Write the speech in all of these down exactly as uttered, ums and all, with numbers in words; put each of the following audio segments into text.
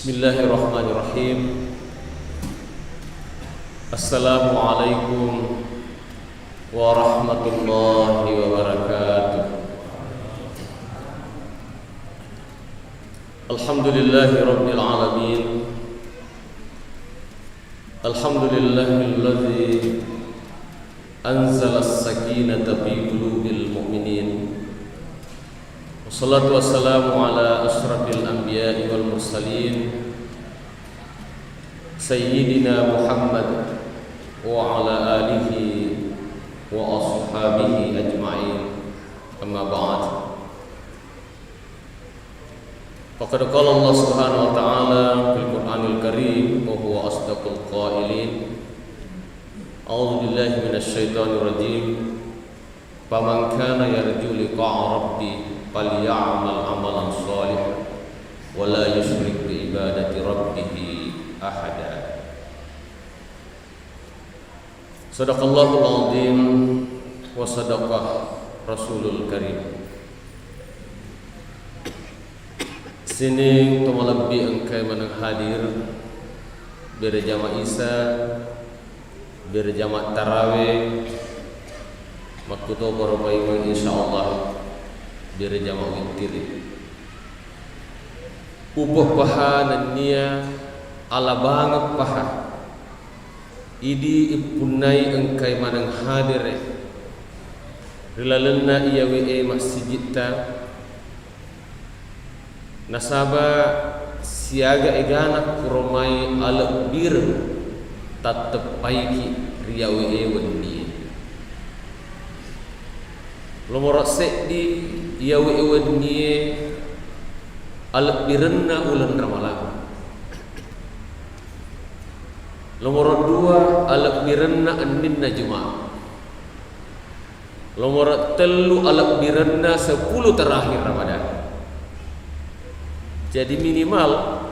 Bismillahirrahmanirrahim. Assalamualaikum warahmatullahi wabarakatuh. Alhamdulillahi rabbil alamin. Alhamdulillahilladzi anzalas sakinata fi qulubil mu'minin. Wassalatu wassalamu ala asyrafil anbiya'i wal mursalin, sayyidina Muhammad wa ala alihi wa ashabihi ajma'in. Amma ba'd. Faqad qala Allah subhanahu wa ta'ala fil Qur'anil Karim wa huwa asdaqul qailin. A'udzu billahi minasy syaithanir rajim. Faman kana yarju liqa'a rabbih falyamal amalan shalihan wa la yusyrik bi ibadati rabbih ahada. Sadaqallahul azim wa sadaqa rasulul karim. Sining to malebbi engkai maneng hadir, berjamaah Isya, berjamaah tarawih, makkutoparo paimeng insyaallah berjamaah witir. Upah paha nennia ala bangeng paha. Idi ippunnai engkai maneng hadere ri lalenna iyawe e massijitta, nasaba siaga egana kuro mai alebbireng tatteppaiki ri yawe e wennie. Lomoro seddi iyawe e wennie alebbirenna uleng Ramalang. Lomoro dua alebbirenna enninna Juma. Lomoro tellu alebbirenna sepuluh terakhir Ramadan. Jadi minimal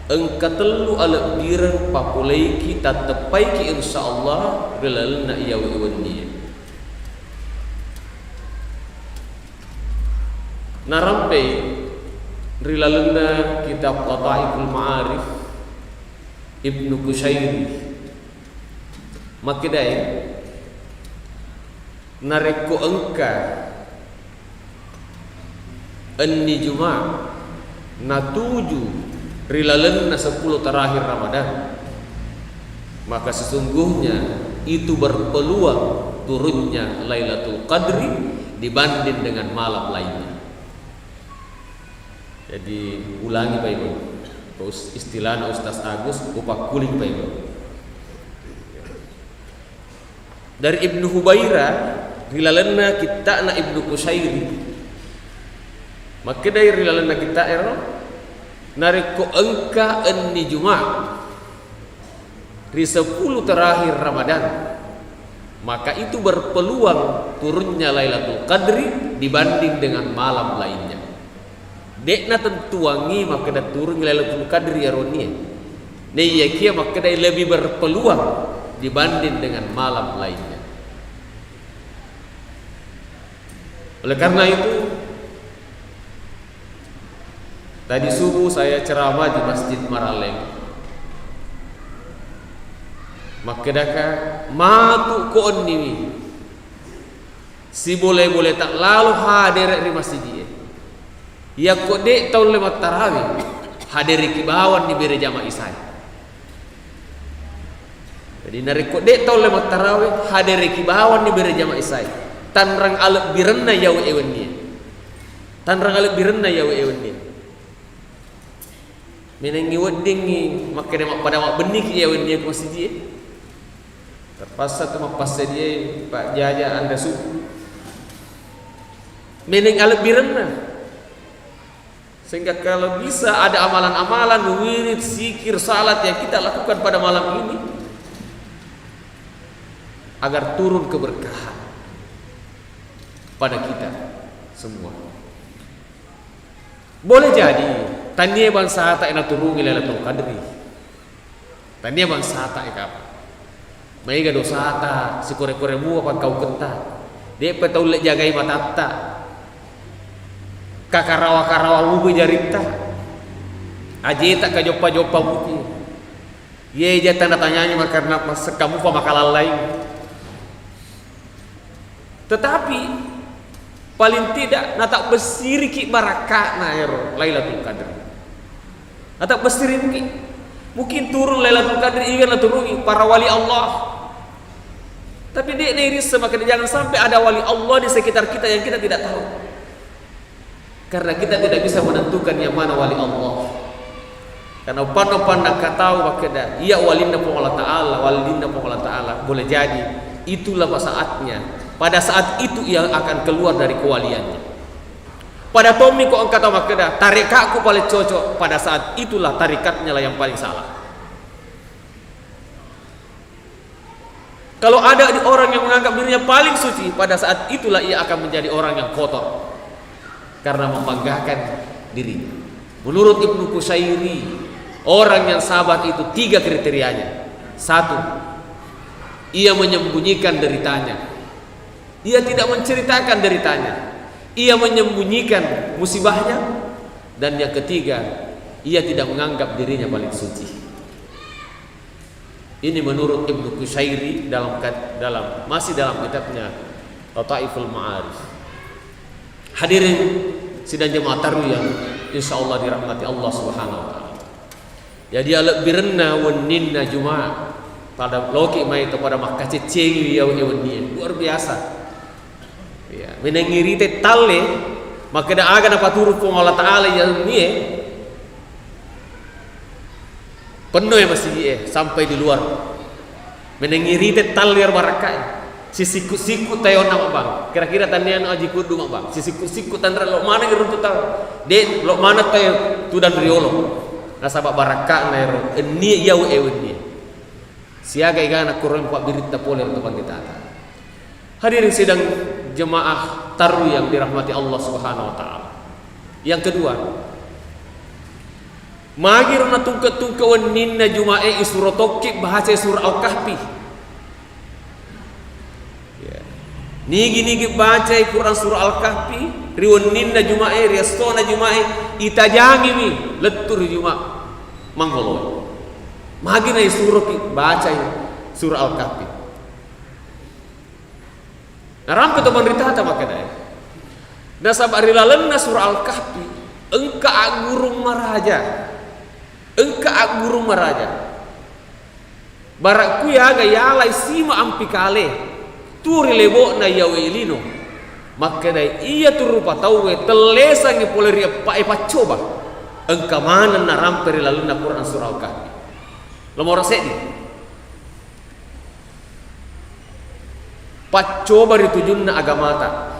engka tellu alebbireng papoleiki tatteppaiki insyaallah ri lalenna iyawe e wennie. Narampei ri lalenna kitab Lataiful Ma'arif Ibnu Qusyairi makkedae, narekko engka enni Juma natuju ri lalenna sepuluh terakhir Ramadan, maka sesungguhnya itu berpeluang turunnya Lailatul Qadri dibanding dengan malam lainnya. Jadi, ulangi, Pak Imam. Us-, istilahna Ustaz Agus, upakkuling, Pak Imam. Dari Ibnu Hubaira, ri lalenna kitta'na Ibnu Qusyairi, makkedai ri lalenna kitta'ero, narekko engka enni Juma ri sepuluh terakhir Ramadan, maka itu berpeluang turunnya Lailatul Qadri dibanding dengan malam lainnya. De'na tentuangngi makkeda turungngi Lailatul Qadri iyaro wennie. Naiyakia makkedai lebih berpeluang dibanding dengan malam lainnya. Oleh karena itu, tadi subuh saya ceramah di Masjid Maraleng. Makkedaka, matu ko onni mi. Sibole-bole ta lalo hadere ri masjid e. Yakko de taulle mattarawe, hadereki bawanni bere jama isai. Jadi narekko de taulle mattarawe, hadereki bawanni bere jama isai. Tanrang alebbirenna yawe e wennie. Tanrang alebbirenna yawe e wennie. Menengngi weddingngi makkeda mappada mabbenniki iya wennie ko masiji e. Terpaksa tu mappassedia pajjaja anre subuh. Meneng alebbirenna. Sehingga kalau bisa ada amalan-amalan, wirid, zikir, salat yang kita lakukan pada malam ini agar turun keberkahan pada kita semua. Boleh jadi, tania bangsata e naturungi Lailatul Qadri. Tania bangsata e kapang. Maega dosata, sikore-kore mua pangkauketta. De'pa taulle jagai matatta. Kakarawa-karawa mupi jaritta. Ajeta kajoppa-joppa muki. Ye je tanda tanyanya karena sekkamu pa makalallai. Tetapi paling tidak natabbessiriki barakka'na ero Lailatul Qadar. Natabbessiri muki. Mungkin turun Lailatul Qadar, iga naturungi para wali Allah. Tapi de' nairissa maka jangan sampai ada wali Allah di sekitar kita yang kita tidak tahu. Karena kita tidak bisa menentukan yang mana wali Allah. Karena uppanna-uppanna engka tau makkeda, iya walinna Puang Allah Ta'ala, walinna Puang Allah Ta'ala. Boleh jadi itulah saatnya. Pada saat itu ia akan keluar dari kewaliannya. Pada tommi ko engka tau makkeda, tarikatku paling cocok. Pada saat itulah tarikatnya lah yang paling salah. Kalau ada di orang yang menganggap dirinya paling suci, pada saat itulah ia akan menjadi orang yang kotor karena membanggakan dirinya. Menurut Ibnu Kusairi, orang yang sabar itu tiga kriterianya. Satu, ia menyembunyikan deritanya. Ia tidak menceritakan deritanya. Ia menyembunyikan musibahnya. Dan yang ketiga, ia tidak menganggap dirinya paling suci. Ini menurut Ibnu Kusairi dalam kat-, dalam, masih dalam kitabnya Lataiful Ma'arif. Hadirin sidang jemaah tarwih yang insya Allah dirahmati Allah Subhanahu wa Ta'ala. Jadi alebbirenna wenninna Jumat pada loki mai to pada makkaceccengi iya wennie, luar biasa. Iya, menengngi rite talle, makkeda aga napaturu Puang Allah Ta'ala iya wennie, penno ya masigi e sampai di luar. Menengngi rite talle ro barakkae. Sisikku-sikku tayonna mabbang. Kira-kira tanniana aji kuddu mabbang. Sisikku-sikku tanra lo maneng runtu tau. De lo maneng tayo tudang riolo. Nasaba barakka'na ero ennie iya e wennie. Siaga egana koroeng pabbiritta pole ro to panritata. Hadirin sidang jemaah tarwih yang dirahmati Allah Subhanahu wa Ta'ala. Yang kedua, magiro natungke-tungke wenninna Jumae isuro tokki baca surah Al-Kahfi. Ya. Nigi-nigi bacai Quran surah Al-Kahfi ri wenninna Jumae, ri essona Jumae, itajangimi lettu ri Juma manggoloe. Magi naisuroki bacai surah Al-Kahfi. Narampe to panritata makkedae. Nasaba ri lalenna surah Al-Kahfi engka aggurung maraja. Engka aggurung maraja. Barakku yaga yalai sima ampi kale. Tu ri lebo'na yawe lino. Makkedai iyatu rupa tauwe tellesangi pole ri eppa'e paccoba. Engka maneng narampe ri lalenna Quran surah Al-Kahfi. Nomor seddi. Paccoba ri tujunna agamata.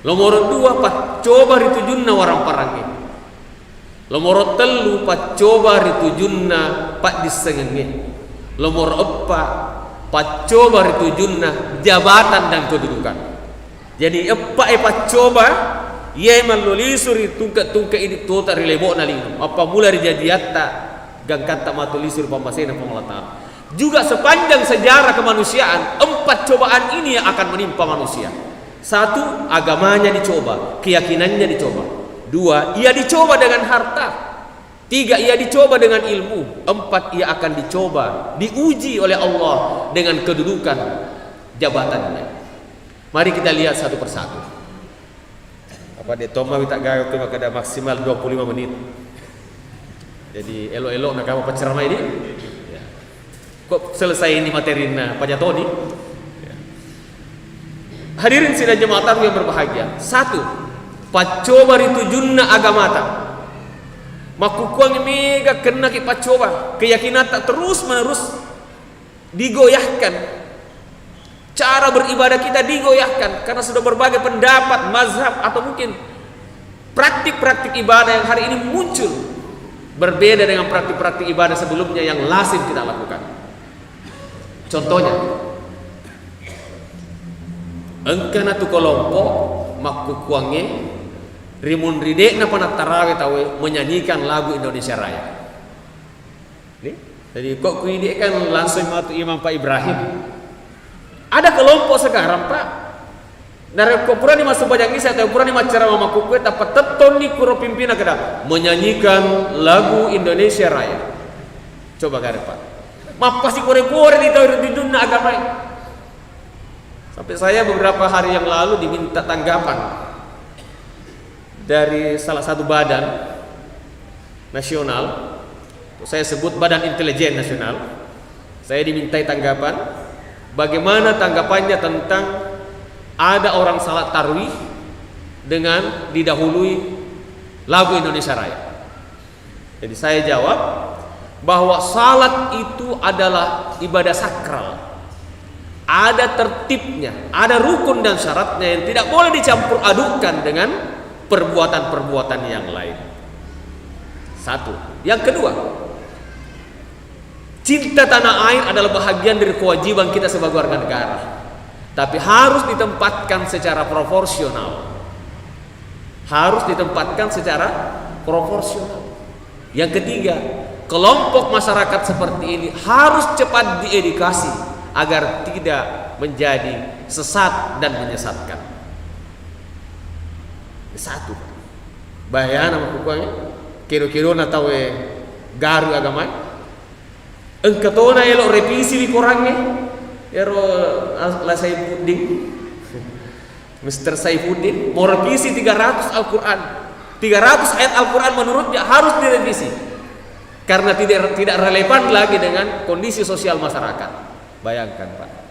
Nomoro dua, paccoba ri tujunna waramparangnge. Nomoro tellu, paccoba ri tujunna paddissengengnge. Nomoro eppa, paccoba ri tujunna jabatan dan kedudukan. Jadi, eppa e paccoba, iyae mallo lisu ri tungke-tungke idi tota ri lebo'na lino. Mappammula ri jajiatta, gangkatta matu lisu ri pammasena Puang Allah Ta'ala. Juga sepanjang sejarah kemanusiaan, empat cobaan ini yang akan menimpa manusia. Satu, agamanya dicoba, keyakinannya dicoba. Dua, ia dicoba dengan harta. Tiga, ia dicoba dengan ilmu. Empat, ia akan dicoba, diuji oleh Allah dengan kedudukan jabatannya. Mari kita lihat satu persatu. Apa de tomma wita gaga tu makkeda maksimal dua puluh lima menit. Jadi elo-elo nakama pacceramai di. Ya. Kok selesai ini materinna pajatoni? Ya. Hadirin sidang jemaah tarwih yang berbahagia. Satu, paccoba ri tujunna agamata. Makkukkuang mega kennaki paccoba, keyakinanta terus menerus digoyahkan. Cara beribadah kita digoyahkan karena sudah berbagai pendapat, mazhab, atau mungkin praktik-praktik ibadah yang hari ini muncul berbeda dengan praktik-praktik ibadah sebelumnya yang lazim kita lakukan. Contohnya, engka natu kelompok makkukkuangnge rimun ridekna panattarawe tawe menyanyikan lagu Indonesia Raya. Nih, jadi kok kuidik kan langsung matu Imam Pak Ibrahim. Ada kelompok sekarang, Pak, Narekko purani massempajang isya atau purani maccarama makkukkue, tappa tettonni kuro pimpina keda menyanyikan lagu Indonesia Raya. Coba gare, Pak. Mappasi kore-kore di tau ri tujunna agamae. Sampai saya beberapa hari yang lalu diminta tanggapan dari salah satu badan nasional, saya sebut Badan Intelijen Nasional. Saya dimintai tanggapan, bagaimana tanggapannya tentang ada orang salat tarwih dengan didahului lagu Indonesia Raya. Jadi saya jawab bahwa salat itu adalah ibadah sakral. Ada tertibnya, ada rukun dan syaratnya yang tidak boleh dicampur adukkan dengan perbuatan-perbuatan yang lain. Satu. Yang kedua, cinta tanah air adalah bahagian dari kewajiban kita sebagai warga negara. Tapi harus ditempatkan secara proporsional. Harus ditempatkan secara proporsional. Yang ketiga, kelompok masyarakat seperti ini harus cepat diedukasi agar tidak menjadi sesat dan menyesatkan. Satu. Bayana makkukuangnge, kiro-kirona tauwe garu agamae. Engka tona elo revisi wi korangnge, ero as-, La Saifuddin. Mister Saifuddin mau revisi tiga ratus Al-Quran. Tiga ratus ayat Al-Quran menurutnya harus direvisi. Karena tidak, tidak relevan lagi dengan kondisi sosial masyarakat. Bayangkan, Pak.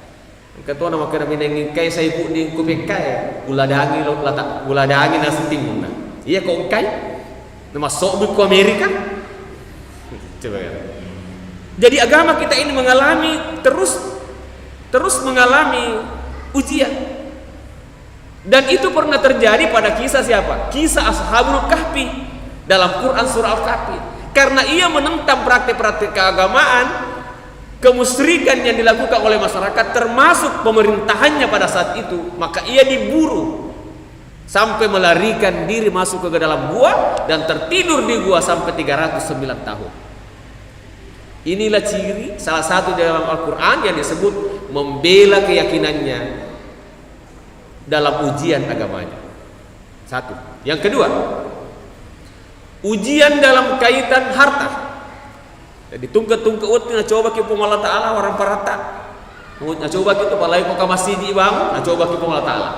Engka tona makkeda mineng engkai Saifuddin ku pekkae, uladangi lo lata, uladangi nasettingunna. Iya ko engkai? Namassobbu ku Amerika? Coba ya. Jadi agama kita ini mengalami terus, terus mengalami ujian. Dan itu pernah terjadi pada kisah siapa? Kisah Ashabul Kahfi dalam Quran surah Al-Kahfi. Karena ia menentang praktek-praktek keagamaan, kemusyrikan yang dilakukan oleh masyarakat, termasuk pemerintahannya pada saat itu, maka ia diburu sampai melarikan diri masuk ke dalam gua dan tertidur di gua sampai tiga ratus sembilan tahun. Inilah ciri salah satu di dalam Al-Quran yang disebut membela keyakinannya dalam ujian agamanya. Satu. Yang kedua, ujian dalam kaitan harta. Jadi tungke-tungke wetti nacobaki Puang Allah Ta'ala waramparatta. Nacobaki tu palai ko ka masiji bangun, nacobaki Puang Allah Ta'ala.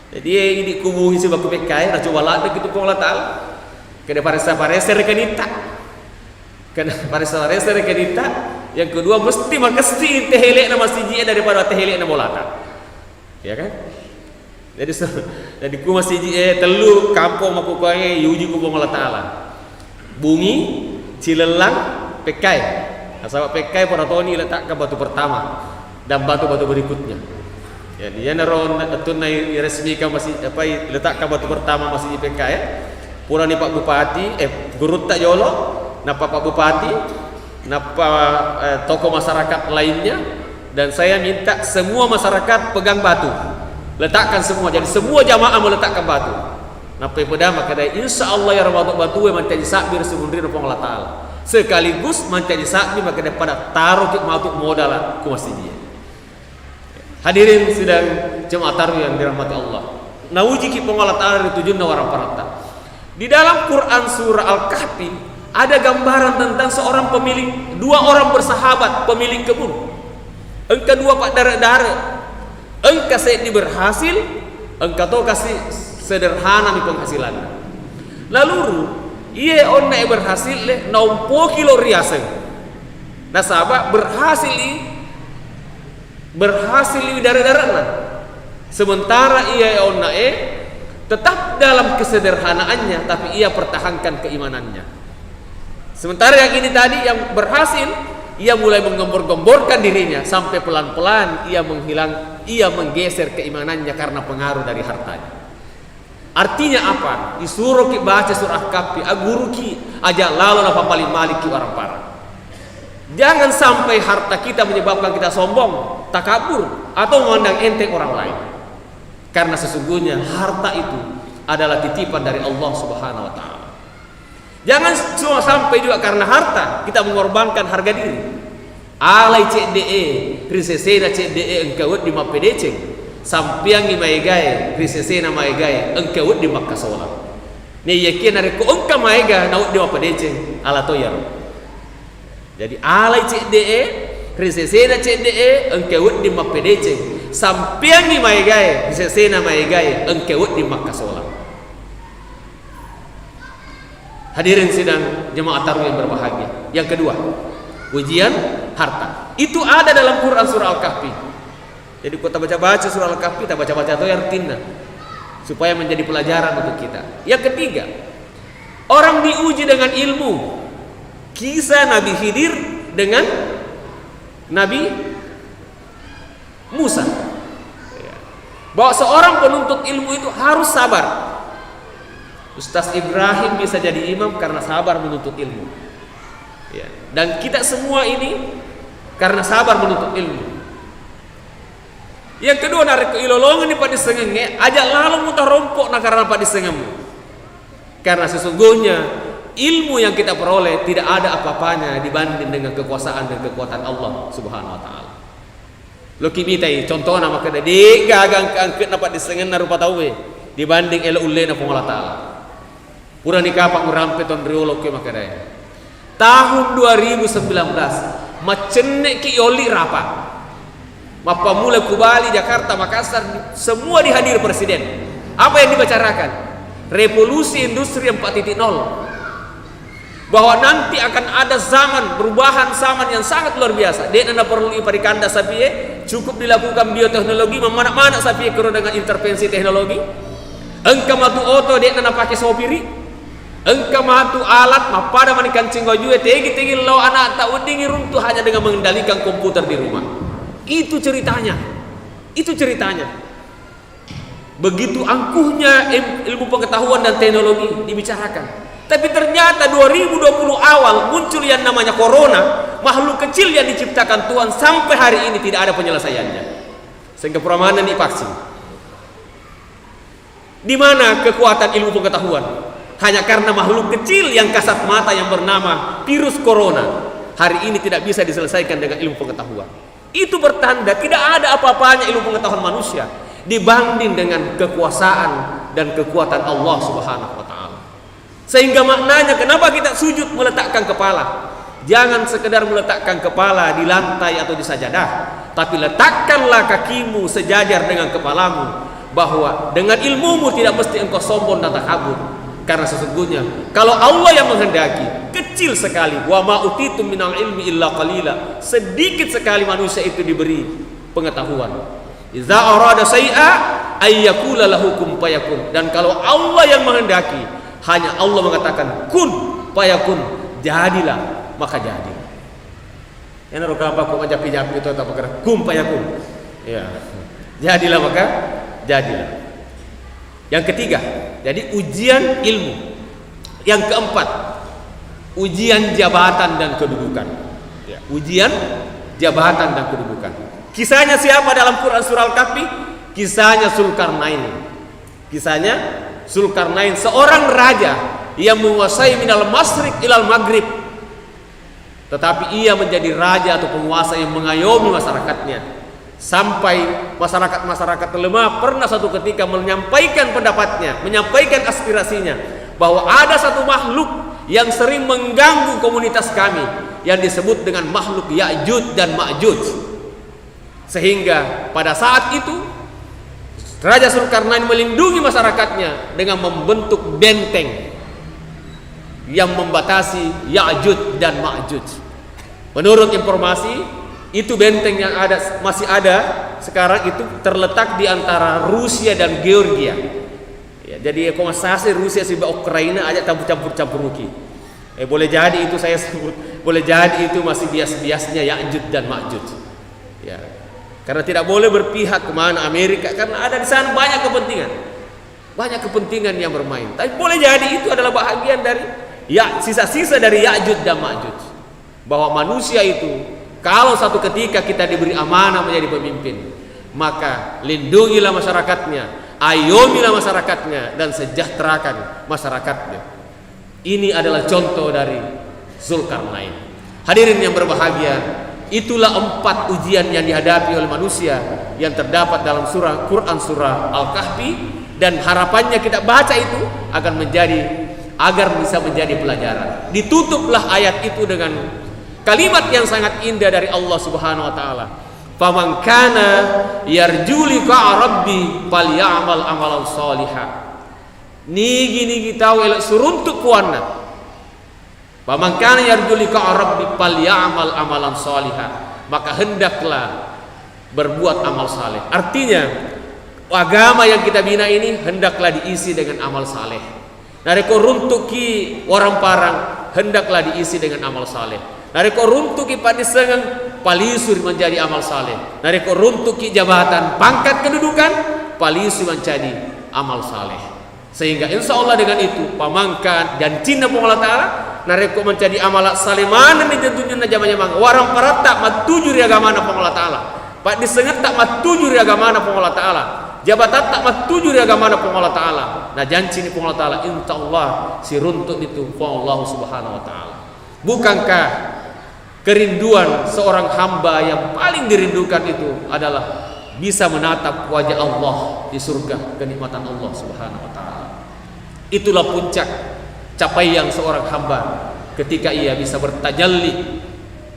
Jadi, eh, idi kubuhi sibaku pekkae, nacoba ladde ki tu Puang Allah Ta'ala. Kede paressa-paressa rekenitta. Kena paressa-paressa rekenitta. Yang kedua, mesti makessi tehele'na masiji daripada tehele'na bolata. Ya kan? Jadi se-, jadi ku masiji, eh, tellu kampong makkukuangnge yuji ku Puang Allah Ta'ala. Bumi, Cilellang, Pekkae. Nasaba Pekkae pura toni letakkan batu pertama dan batu-batu berikutnya. Jadi, iyanaro na-, wettunna i-, iresmikan masi-, apa, i-, letakkan batu pertama masiji Pekkae. Purani Pak Bupati, eh, gurutta jolo, nappa Pak Bupati, nappa, eh, tokoh masyarakat lainnya, dan saya minta semua masyarakat pegang batu, letakkan semua, jadi semua jamaah meletakkan batu. Nappa ipedang makkeda, insya Allah iyaro matu batue mancaji sabbi ri sumunrina Puang Allah Ta'ala, sekaligus mancaji sabbi makkeda pada taroki matu modala ku masijie. Hadirin sidang jemaah tarwih yang dirahmati Allah. Naujiki Puang Allah Ta'ala ri tujunna waramparatta. Di dalam Quran surah Al-Kahfi ada gambaran tentang seorang pemilik, dua orang bersahabat pemilik kebun. Engka dua paddare-dare. Engka seddi berhasil, engka to kasi sederhana mi penghasilanna. Laluru, iye onna e berhasil le naumpoki lo riaseng. Nasaba berhasil i Berhasil wi dare-dare'na. Sementara iya onna e tetap dalam kesederhanaannya, tapi ia pertahankan keimanannya. Sementara yang ini tadi yang berhasil, ia mulai menggembor-gemborkan dirinya sampai pelan-pelan ia menghilang, ia menggeser keimanannya karena pengaruh dari hartanya. Artinya apa? Isuroki baca surah Kahfi, agguruki, aja lalo napapali-maliki orang parah. Jangan sampai harta kita menyebabkan kita sombong, takabur, atau memandang enteng orang lain. Karena sesungguhnya harta itu adalah titipan dari Allah Subhanahu wa Ta'ala. Jangan cuma sampai juga karena harta kita mengorbankan harga diri. Alai cedde'e, ri sesena cedde'e engka wedding mappedeceng. Sampeangngi maegae, ri sesena maegae, engka wedding makkasolang. Naiyakia narekko engka maega, nawedding mappadeceng, ala to iyaro. Jadi, alai cedde'e, ri sesena cedde'e, engka wedding mappedeceng. Sampeangngi maegae, ri sesena maegae, engka wedding makkasolang. Hadirin sidang jemaah tarwih yang berbahagia. Yang kedua, ujian harta. Itu ada dalam Quran surah Al-Kahfi. Jadi, ko tabaca-baca surah Al-Kahfi, tabaca-baca to artinna, supaya menjadi pelajaran untuk kita. Yang ketiga, orang diuji dengan ilmu. Kisah Nabi Khidir dengan Nabi Musa. Ya. Bahwa seorang penuntut ilmu itu harus sabar. Ustaz Ibrahim bisa jadi imam karena sabar menuntut ilmu. Ya. Dan kita semua ini karena sabar menuntut ilmu. Yang kedua, narekko ilolongenni paddissengengnge, aja lalo mutarompo na karena paddissengemmu. Karena sesungguhnya ilmu yang kita peroleh tidak ada apa-apanya dibanding dengan kekuasaan dan kekuatan Allah Subhanahu wa Ta'ala. Loki mitai, contohna makkeda, de gaga angke-angkena paddissengenna rupa tauwe dibanding elo ullena Puang Allah Ta'ala. Purani kapang urampe tonriolo ke makkedae. Tahun dua ribu sembilan belas, maccenne'ki yolli rapa. Mappammula ku Bali, Jakarta, Makassar, semua dihadir presiden. Apa yang dibicarakan? Revolusi industri empat titik nol. Bahwa nanti akan ada zaman, perubahan zaman yang sangat luar biasa. De'na naperlu iparikanda sapie, cukup dilakukan bioteknologi, memana-mana sapie kero dengan intervensi teknologi. Engka matu oto, de'na napake sopiri. Engka matu alat, mappada mani kancing wajue, tegi-tegi lao anakta weddingngi runtuh hanya dengan mengendalikan komputer di rumah. Itu ceritanya. Itu ceritanya. Begitu angkuhnya em-, ilmu pengetahuan dan teknologi dibicarakan. Tapi ternyata dua ribu dua puluh awal muncul yang namanya corona, makhluk kecil yang diciptakan Tuhan sampai hari ini tidak ada penyelesaiannya. Sehingga pura manenni vaksin. Di mana kekuatan ilmu pengetahuan? Hanya karena makhluk kecil yang kasat mata yang bernama virus corona hari ini tidak bisa diselesaikan dengan ilmu pengetahuan. Itu bertanda tidak ada apa-apanya ilmu pengetahuan manusia dibanding dengan kekuasaan dan kekuatan Allah Subhanahu wa Ta'ala. Sehingga maknanya, kenapa kita sujud meletakkan kepala? Jangan sekedar meletakkan kepala di lantai atau di sajadah, tapi letakkanlah kakimu sejajar dengan kepalamu, bahwa dengan ilmumu tidak mesti engkau sombong dan takabur, karena sesungguhnya kalau Allah yang menghendaki, kecil sekali, wa ma utitum minal ilmi illa qalila, sedikit sekali manusia itu diberi pengetahuan. Idza arada syai'a ayyakula lahu kun fayakun. Dan kalau Allah yang menghendaki, hanya Allah mengatakan kun fayakun, jadilah, maka jadi. Enaro kapang ko majappi-jappi to tapakara kun fayakun. Ya. Jadilah, maka jadilah. Yang ketiga, jadi ujian ilmu. Yang keempat, ujian jabatan dan kedudukan. Ya, ujian jabatan dan kedudukan. Kisahnya siapa dalam Quran surah Al-Kahfi? Kisahnya Zulkarnain. Kisahnya Zulkarnain, seorang raja yang menguasai minal masyriq ilal maghrib. Tetapi ia menjadi raja atau penguasa yang mengayomi masyarakatnya. Sampai masyarakat-masyarakat lemah pernah satu ketika menyampaikan pendapatnya, menyampaikan aspirasinya, bahwa ada satu makhluk yang sering mengganggu komunitas kami, yang disebut dengan makhluk Ya'juj dan Ma'juj. Sehingga pada saat itu, Raja Zulkarnain melindungi masyarakatnya dengan membentuk benteng yang membatasi Ya'juj dan Ma'juj. Menurut informasi, itu benteng yang ada, masih ada sekarang itu terletak di antara Rusia dan Georgia. Ya, jadi, ko massase Rusia siba Ukraina aja campur-campur-, campuruki. Eh, boleh jadi itu saya sebut, boleh jadi itu masih bias-biasnya Ya'juj dan Ma'juj. Ya. Karena tidak boleh berpihak ke mana Amerika, karena ada di sana banyak kepentingan. Banyak kepentingan yang bermain. Tapi boleh jadi itu adalah bahagian dari, ya, sisa-sisa dari Ya'juj dan Ma'juj. Bahwa manusia itu, kalau satu ketika kita diberi amanah menjadi pemimpin, maka lindungilah masyarakatnya, ayomilah masyarakatnya, dan sejahterakan masyarakatnya. Ini adalah contoh dari Zulkarnain. Hadirin yang berbahagia, itulah empat ujian yang dihadapi oleh manusia yang terdapat dalam surah Quran, surah Al-Kahfi, dan harapannya kita baca itu akan menjadi, agar bisa menjadi pelajaran. Ditutuplah ayat itu dengan kalimat yang sangat indah dari Allah Subhanahu wa Ta'ala, "Faman kana yarju liqa'a rabbi falyamal amalan shaliha." Nigi-nigi tau elo suruntuk puanna, "Faman kana yarju liqa'a rabbi falyamal amalan shaliha," maka hendaklah berbuat amal saleh. Artinya, agama yang kita bina ini hendaklah diisi dengan amal saleh. Narekko runtukki warang parang, hendaklah diisi dengan amal saleh. Narekko runtukki paddissengeng, palisuri menjadi amal saleh. Narekko runtukki jabatan, pangkat kedudukan, palisuri menjadi amal saleh. Sehingga insya Allah dengan itu, pamangka jancinna Puang Allah Ta'ala, narekko menjadi amal saleh manenni tentunyunna jama-jamang, warang paratta mattuju ri agamana Puang Allah Ta'ala, paddissengetta mattuju ri agamana Puang Allah Ta'ala, jabatatta mattuju ri agamana Puang Allah Ta'ala, na jancini Puang Allah Ta'ala, insya Allah siruntuk itu Puang Allah Subhanahu wa Ta'ala. Bukankah kerinduan seorang hamba yang paling dirindukan itu adalah bisa menatap wajah Allah di surga, kenikmatan Allah Subhanahu wa Ta'ala? Itulah puncak capaian seorang hamba ketika ia bisa bertajalli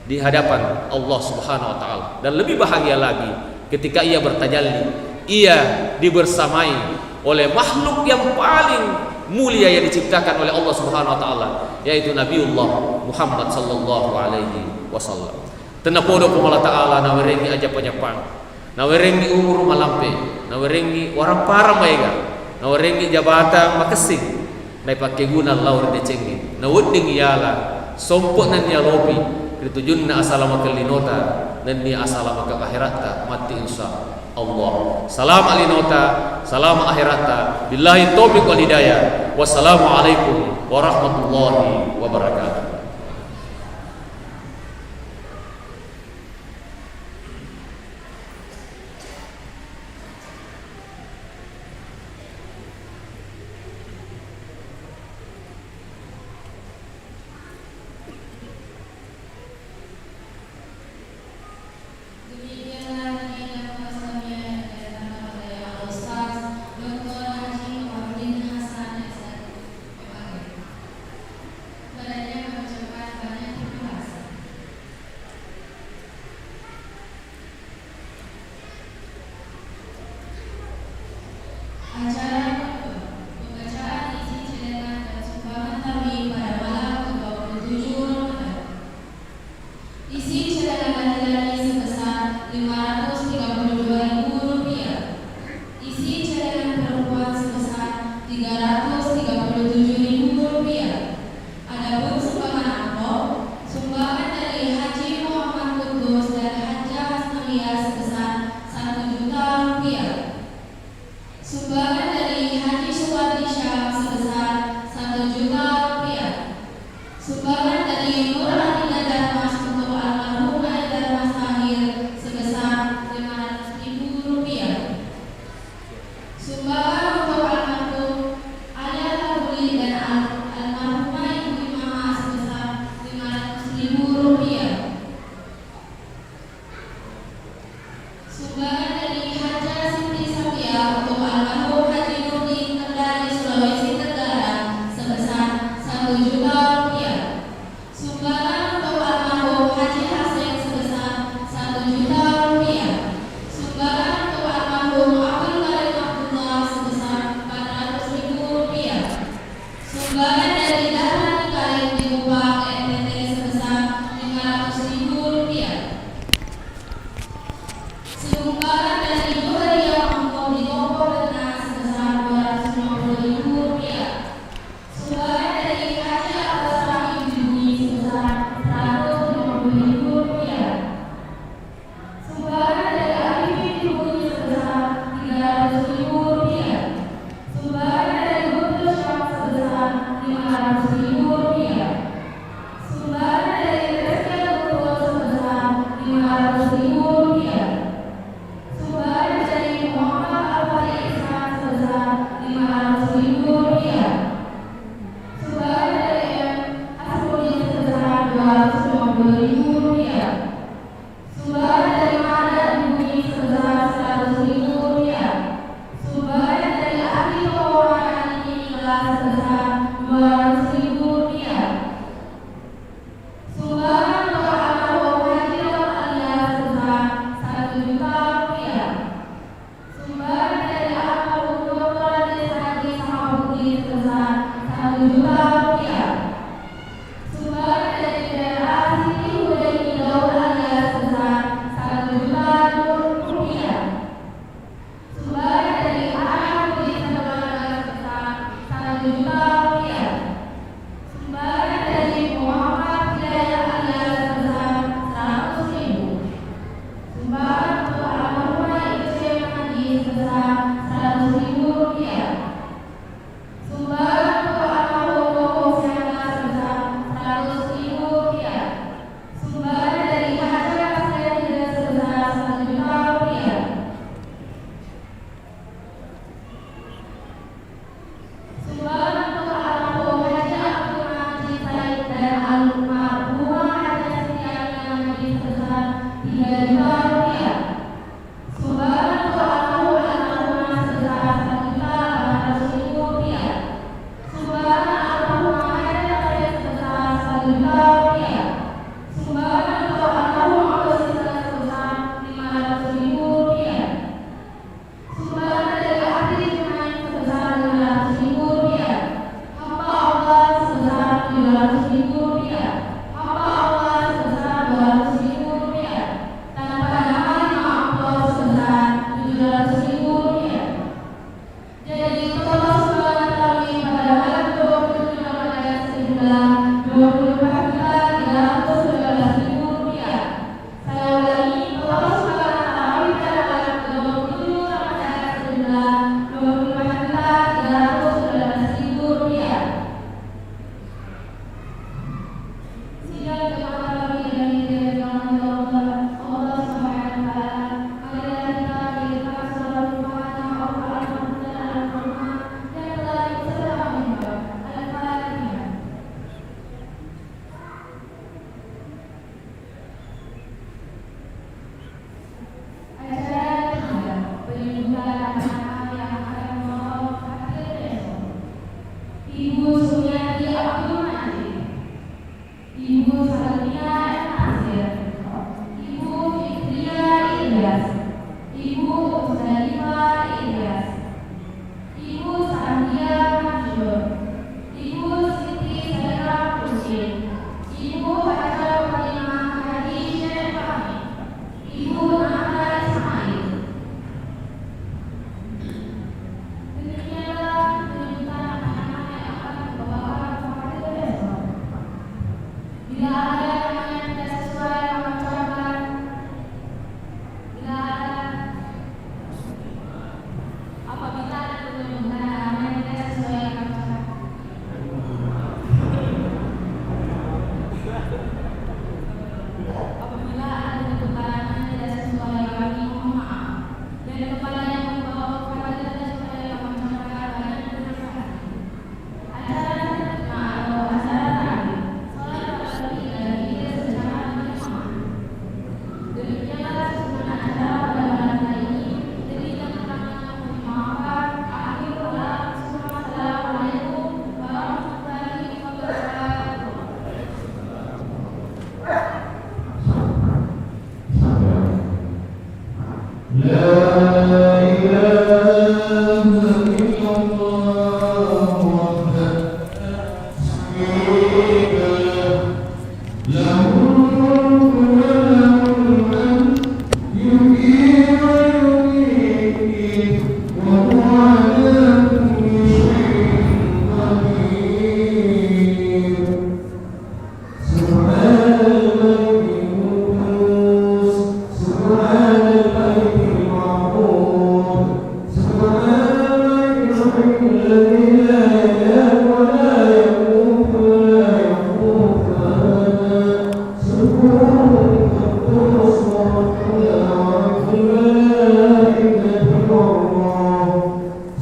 di hadapan Allah Subhanahu wa Ta'ala. Dan lebih bahagia lagi ketika ia bertajalli, ia dibersamai oleh makhluk yang paling mulia yang diciptakan oleh Allah Subhanahu wa Ta'ala, yaitu Nabiullah Muhammad sallallahu alaihi wasallam. Tennapodo Puang Allah Ta'ala nawerengngi ajappa-jappang, nawerengngi umuru malampe, nawerengngi warang parang maega, nawerengngi jabatang makessing, naipakkeguna lao ri decengnge, nawedding iyala sompo nennia lopi ri tujunna asalamakeng linota, nennia asalamakeng akheratta, matti insya Allah. Salama linota, salama akheratta. Billahi taufiq wal hidayah. Wassalamualaikum warahmatullahi wabarakatuh. Demikianlah tadi dakwah Islamiyah yang didatangkan oleh Al Ustaz Doktor Haji Muhammadin Hasan, S L, M A G. Kepadanya kami ucapkan banyak terima kasih. Acara kedua, pembacaan isi celengan dan sumbangan takmir pada malam kedua puluh tujuh Ramadan. Isi celengan laki-laki sebesar lima ratus tiga puluh dua ribu rupiah. Isi celengan perempuan sebesar tiga ratus tiga puluh tujuh ribu rupiah. Adapun sumbangan amplop, sumbangan dari Haji Muhammad Kudus dan Hajjah Hasnawiyah sebesar satu juta rupiah. Sumbangan dari Haji Supardi Syam sebesar satu juta rupiah. Sumbangan dari Nur Aminah Darmas untuk almarhum Ayah Darmas Tahir sebesar lima ratus ribu rupiah. Sumbangan untuk almarhum Ayah Tabuli dan al-, almarhumah Ibu Imamah sebesar lima ratus ribu rupiah. Sumbangan dari Hajjah Siti Sapiah untuk almarhum Haji Nurdin Kendari, Sulawesi Tenggara, sebesar satu juta rupiah. Sumbangan untuk almarhum Haji Haseng sebesar satu juta rupiah. Sumbangan untuk almarhum Abdul Karim Abdullah إلا الله وحده لا شريك له، له الملك وله الحمد يحيي ويميت وهو على كل شيء قدير. سبحان الملك القدوس، سبحان الملك المعبود، سبحان الملك الحي الذي لا ينام ولا يموت ولا يخلف أبدا. سبوح قدوس ربنا ورب الملائكة والروح.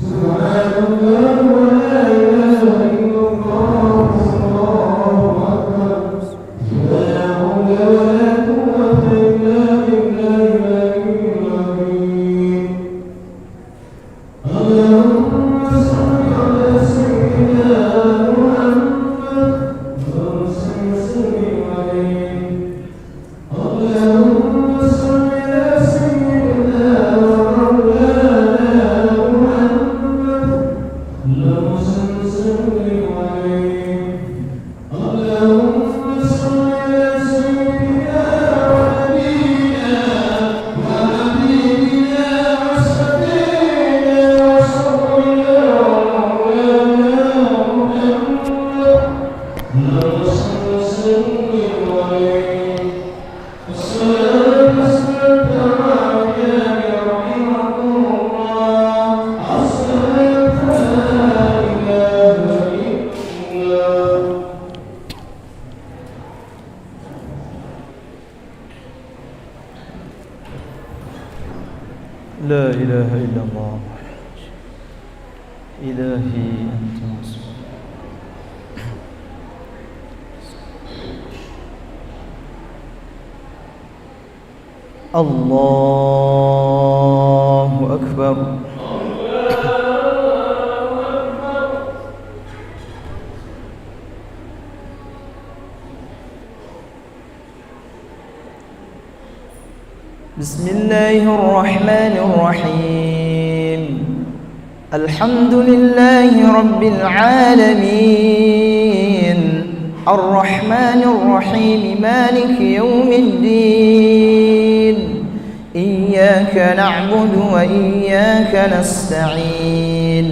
سبحان الله ولا إله إلا الله والله أكبر. لا حول ولا قوة إلا بالله العلي العظيم. اللهم صل على سيدنا محمد وسلم عليه. اللهم صل على سيدنا ومولانا محمد. اللهم صل وسلم عليه. اللهم صل على سيدنا ونبينا وحبيبنا وشفيعنا وسيدنا ومولانا محمد. اللهم صل وسلم عليه. الصلاة والسلام على رحمكم الله. الصلاة لا إله إلا الله. لا إله إلا الله. إلهي أنت مصيري. الله أكبر. بسم الله الرحمن الرحيم. الحمد لله رب العالمين. الرحمن الرحيم. مالك يوم الدين. إياك نعبد وإياك نستعين.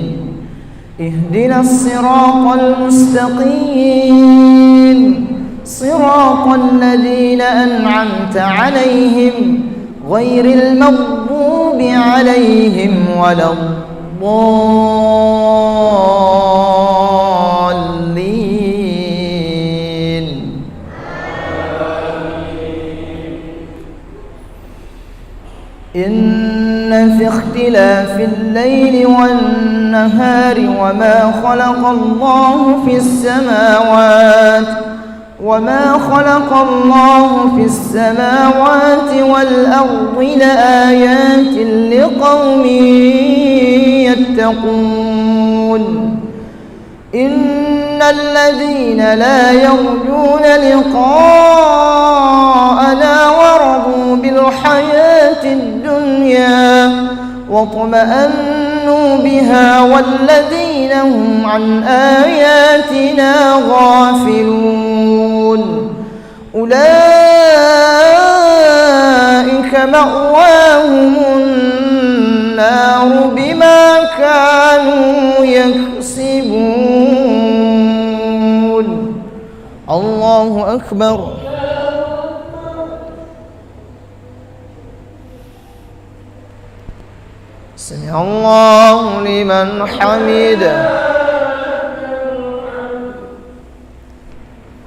اهدنا الصراط المستقيم، صراط الذين أنعمت عليهم، غير المغضوب عليهم ولا الضالين. إن في اختلاف الليل والنهار وما خلق الله في السماوات، وما خلق الله في السماوات والأرض لآيات لقوم يتقون. إن الذين لا يرجون لقاءنا ورضوا بالحياة الدنيا واطمأنوا بها والذين هم عن آياتنا غافلون. أولئك مأواهم النار بما كانوا يكسبون. الله أكبر. سمع الله لمن حمده.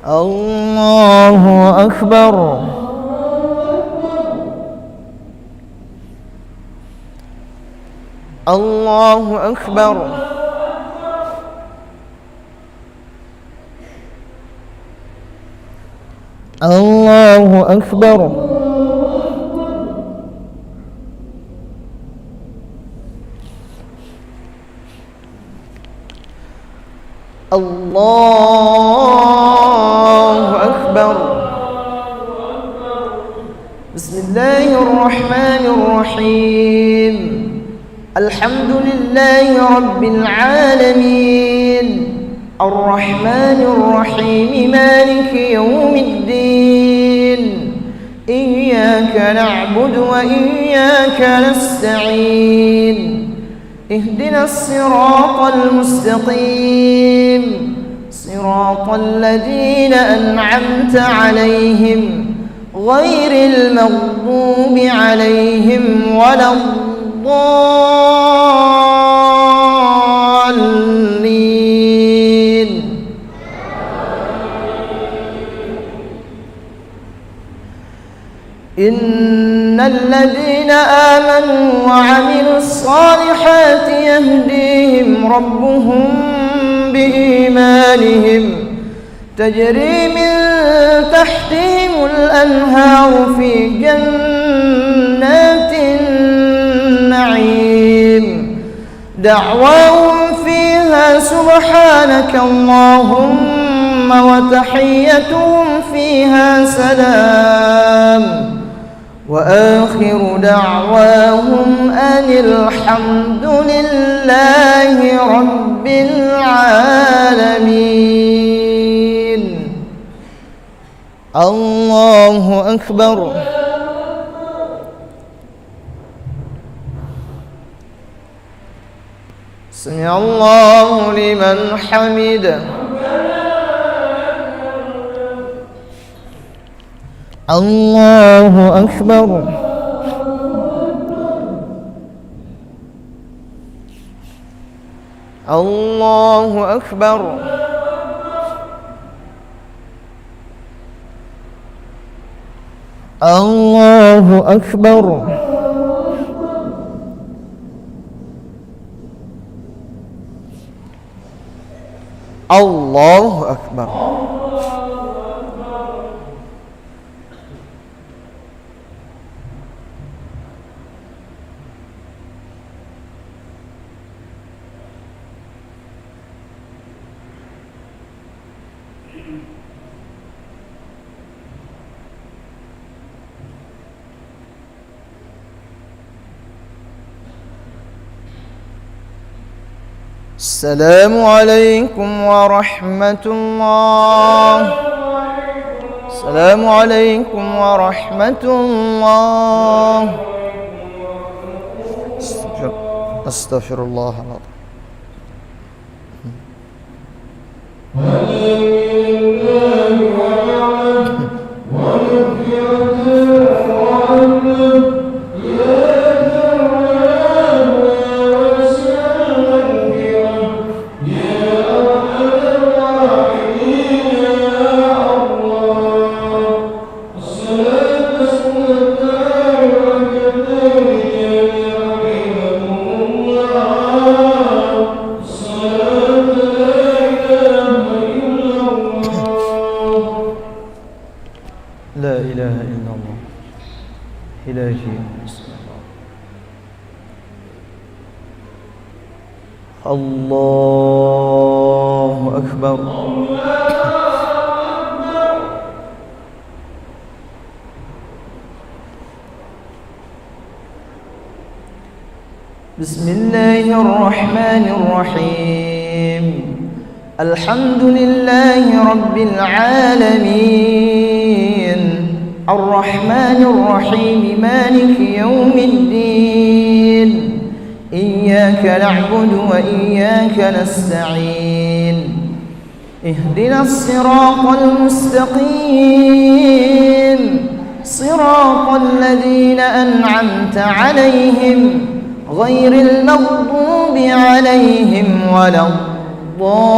الله أكبر. الله أكبر. الله أكبر. الله أكبر. بسم الله الرحمن الرحيم. الحمد لله رب العالمين. الرحمن الرحيم. مالك يوم الدين. إياك نعبد وإياك نستعين. اهدنا الصراط المستقيم. صراط الذين أنعمت عليهم غير المغضوب عليهم ولا الضالين. إن الذين آمنوا وعملوا الصالحات يهديهم ربهم بإيمانهم تجري من تحتهم الأنهار في جنات النعيم. دعواهم فيها سبحانك اللهم وتحيتهم فيها سلام. وآخر دعواهم أن الحمد لله رب العالمين. الله أكبر. سمع الله لمن حمده. الله أكبر. الله أكبر. الله أكبر. الله أكبر. السلام عليكم ورحمة الله. السلام عليكم ورحمة الله. أستغفر، أستغفر الله العظيم. لا إله إلا الله. إلهي. الله أكبر. بسم الله الرحمن الرحيم. الحمد لله رب العالمين. الرحمن الرحيم. مالك يوم الدين. إياك نعبد وإياك نستعين. اهدنا الصراط المستقيم. صراط الذين أنعمت عليهم غير المغضوب عليهم ولا الضالين.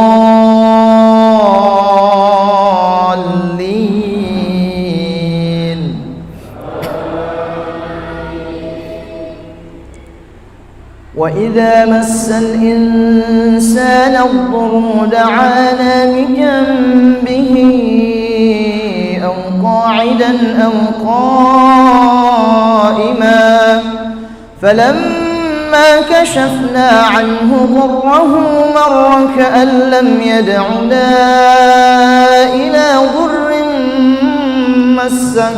وإذا مس الإنسان الضر دعانا لجنبه أو قاعدا أو قائما فلما كشفنا عنه ضره مر كأن لم يدعنا إلى ضر مسه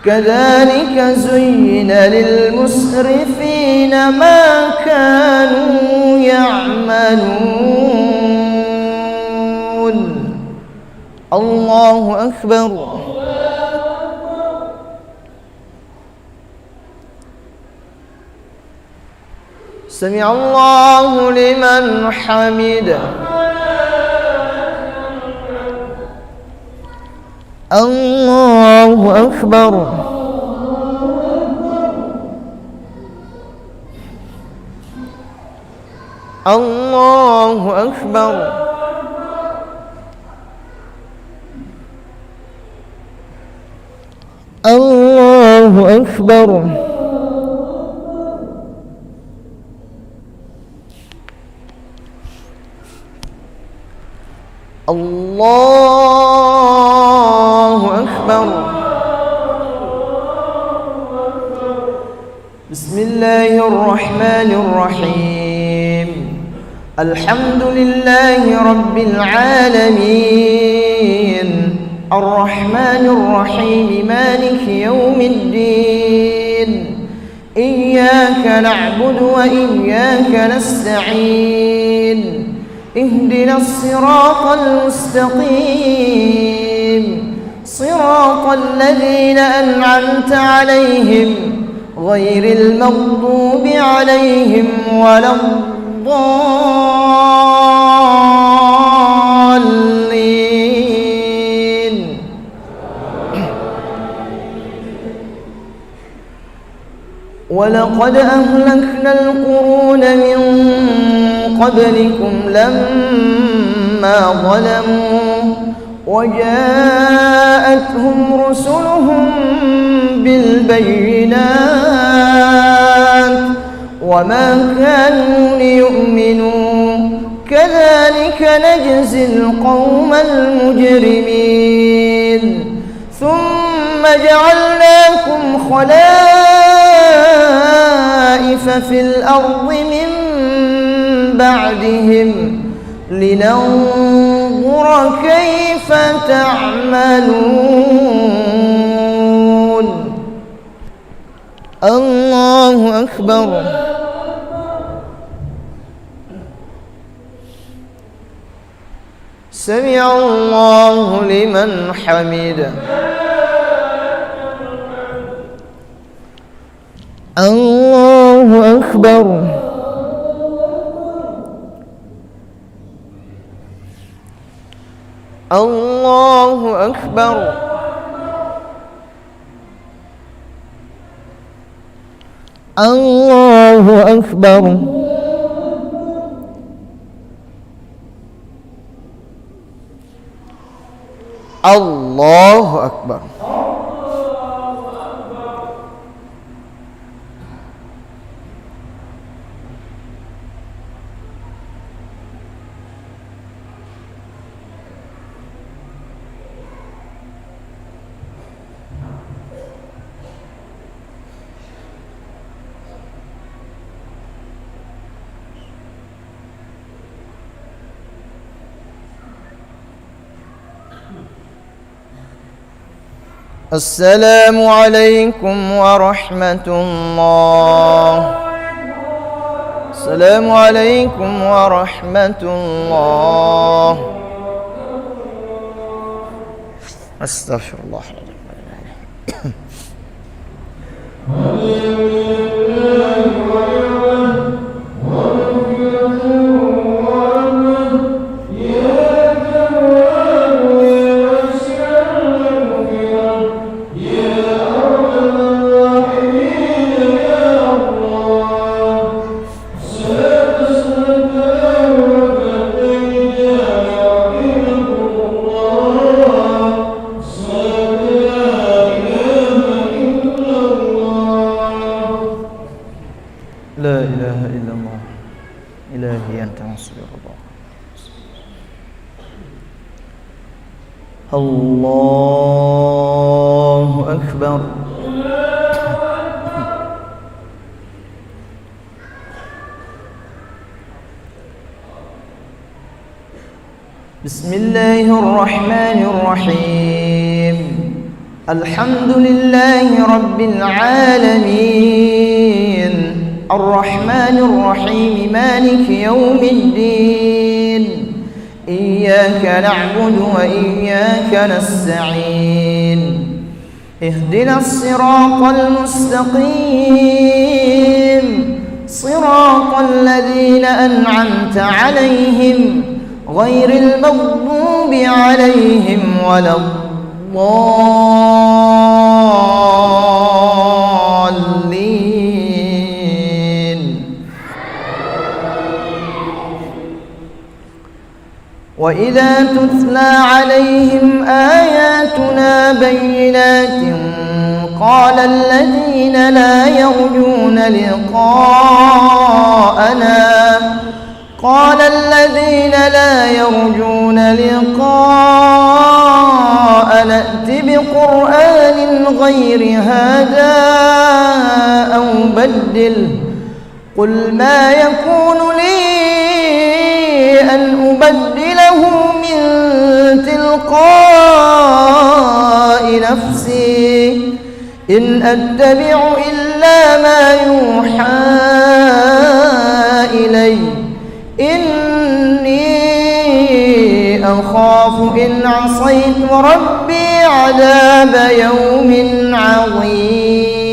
كذلك زين للمسرفين ما كانوا يعملون. الله أكبر. سمع الله لمن حمده. الله أكبر. الله أكبر. الله أكبر. الله أكبر. بسم الله الرحمن الرحيم. الحمد لله رب العالمين. الرحمن الرحيم. مالك يوم الدين. إياك نعبد وإياك نستعين. اهدنا الصراط المستقيم. صراط الذين أنعمت عليهم غير المغضوب عليهم ولا الضالين. ولقد أهلكنا القرون من قبلكم لما ظلموا وجاءتهم رسلهم بالبينات وما كانوا ليؤمنوا كذلك نجزي القوم المجرمين. ثم جعلناكم خلائف في الأرض من بعدهم لننظر كيف تعملون. الله أكبر. سمع الله لمن حمده. الله أكبر. الله أكبر. الله أكبر. الله أكبر. السلام عليكم ورحمة الله. السلام عليكم ورحمة الله. أستغفر الله العظيم. لا إله إلا الله. إلهي أنت نصير الله. الله أكبر. بسم الله الرحمن الرحيم. الحمد لله رب العالمين. الرحمن الرحيم. مالك يوم الدين. إياك نعبد وإياك نستعين. اهدنا الصراط المستقيم. صراط الذين أنعمت عليهم غير المغضوب عليهم ولا الضالين. وإذا تتلى عليهم آياتنا بينات قال الذين لا يرجون لقاءنا قال الذين لا يرجون لقاءنا ائت بقرآن غير هذا أو بدله قل ما يكون لي أن أبدله من تلقاء نفسي إن أتبع إلا ما يوحى إلي إني أخاف إن عصيت ربي عذاب يوم عظيم.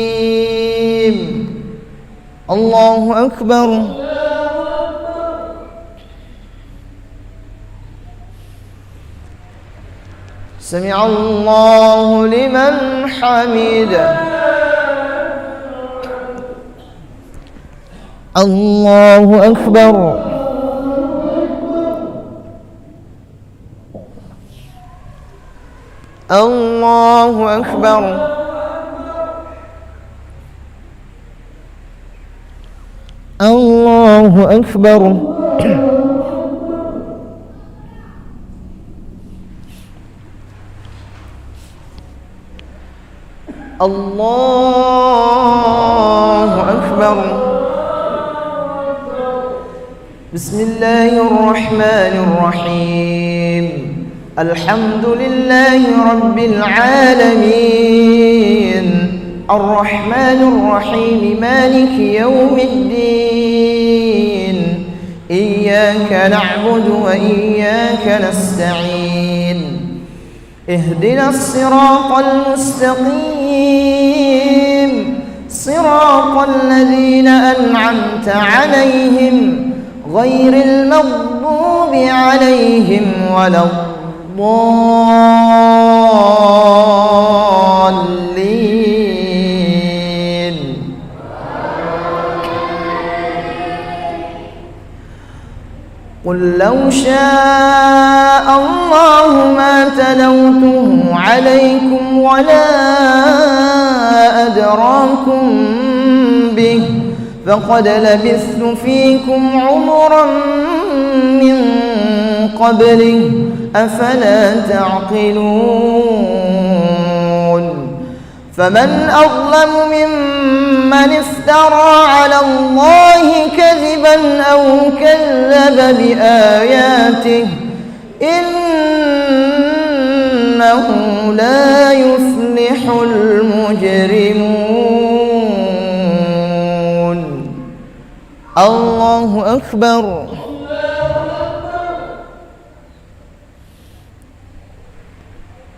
الله أكبر. سمع الله لمن حمده. الله أكبر. الله أكبر. الله أكبر. الله أكبر. بسم الله الرحمن الرحيم. الحمد لله رب العالمين. الرحمن الرحيم. مالك يوم الدين. إياك نعبد وإياك نستعين. اهدنا الصراط المستقيم. صراط الذين أنعمت عليهم غير المغضوب عليهم ولا الضالين. قل لو شاء الله ما تلوته عليكم ولا أدراكم به فقد لبثت فيكم عمرا من قبله أفلا تعقلون. فمن أظلم ممن افترى على الله كذبا أو كذب بآياته إنه لا يفلح المجرمون. الله أكبر.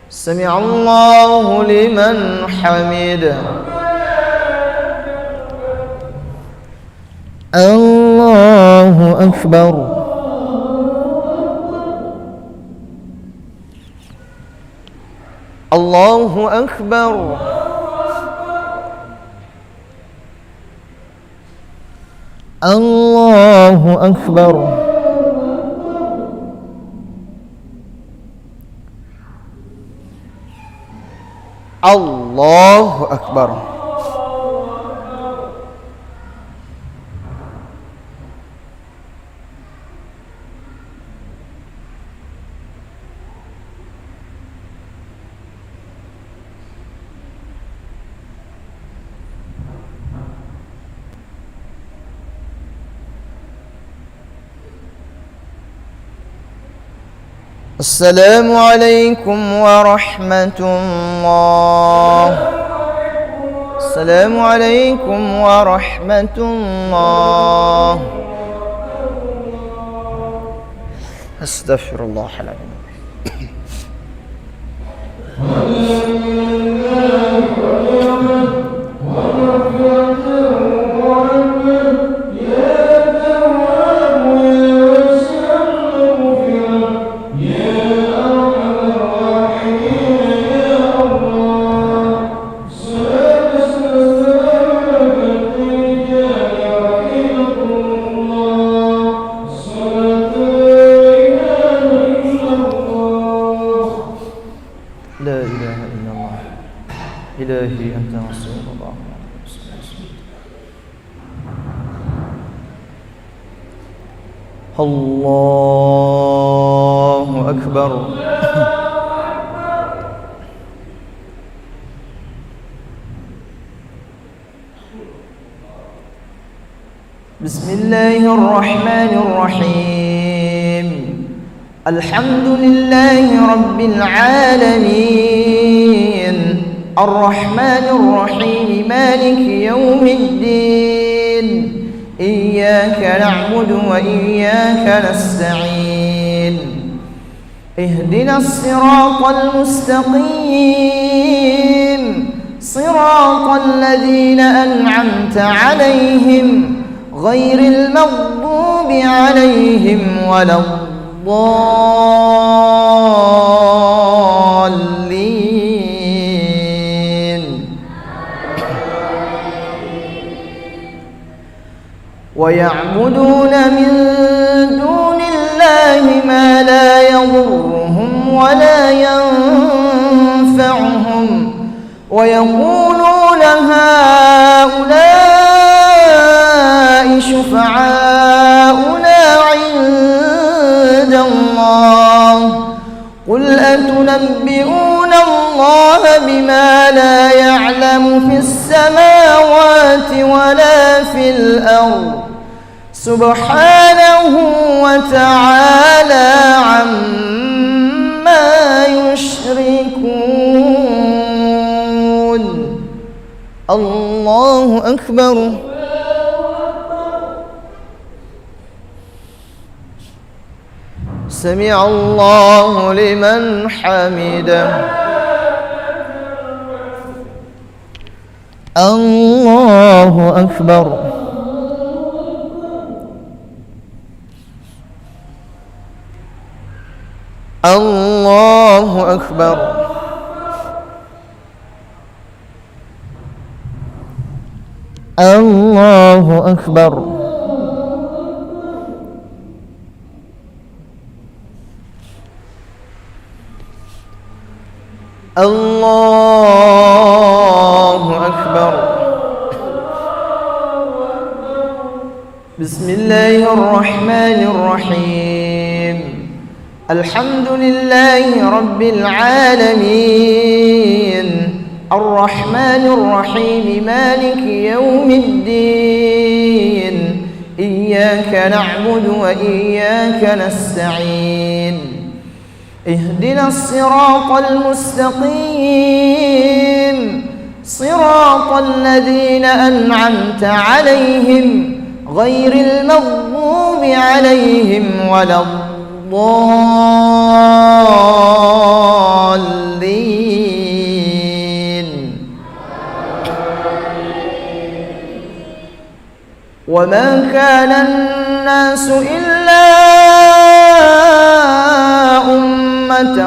سمع الله لمن حمده. الله أكبر. الله أكبر. الله أكبر. الله أكبر. السلام عليكم ورحمة الله. السلام عليكم ورحمة الله. أستغفر الله العظيم. لا إله إلا الله. إلهي أنت نصير الله. الله أكبر. بسم الله الرحمن الرحيم. الحمد لله رب العالمين. الرحمن الرحيم. مالك يوم الدين. إياك نعبد وإياك نستعين. اهدنا الصراط المستقيم، صراط الذين أنعمت عليهم، غير المغضوب عليهم ولا الضالين. ويعبدون من دون الله ما لا يضرهم ولا ينفعهم، ويقولون هؤلاء شفعاؤنا عند الله، قل أتنبئون الله بما لا يعلم في السماوات ولا في الأرض، سبحانه وتعالى عما يشركون. الله أكبر. سمع الله لمن حمده. الله أكبر. الله أكبر. الله أكبر. الله أكبر. بسم الله الرحمن الرحيم. الحمد لله رب العالمين. الرحمن الرحيم. مالك يوم الدين. إياك نعبد وإياك نستعين. اهدنا الصراط المستقيم، صراط الذين أنعمت عليهم، غير المغضوب عليهم ولا الضالين. وما كان الناس إلا أمة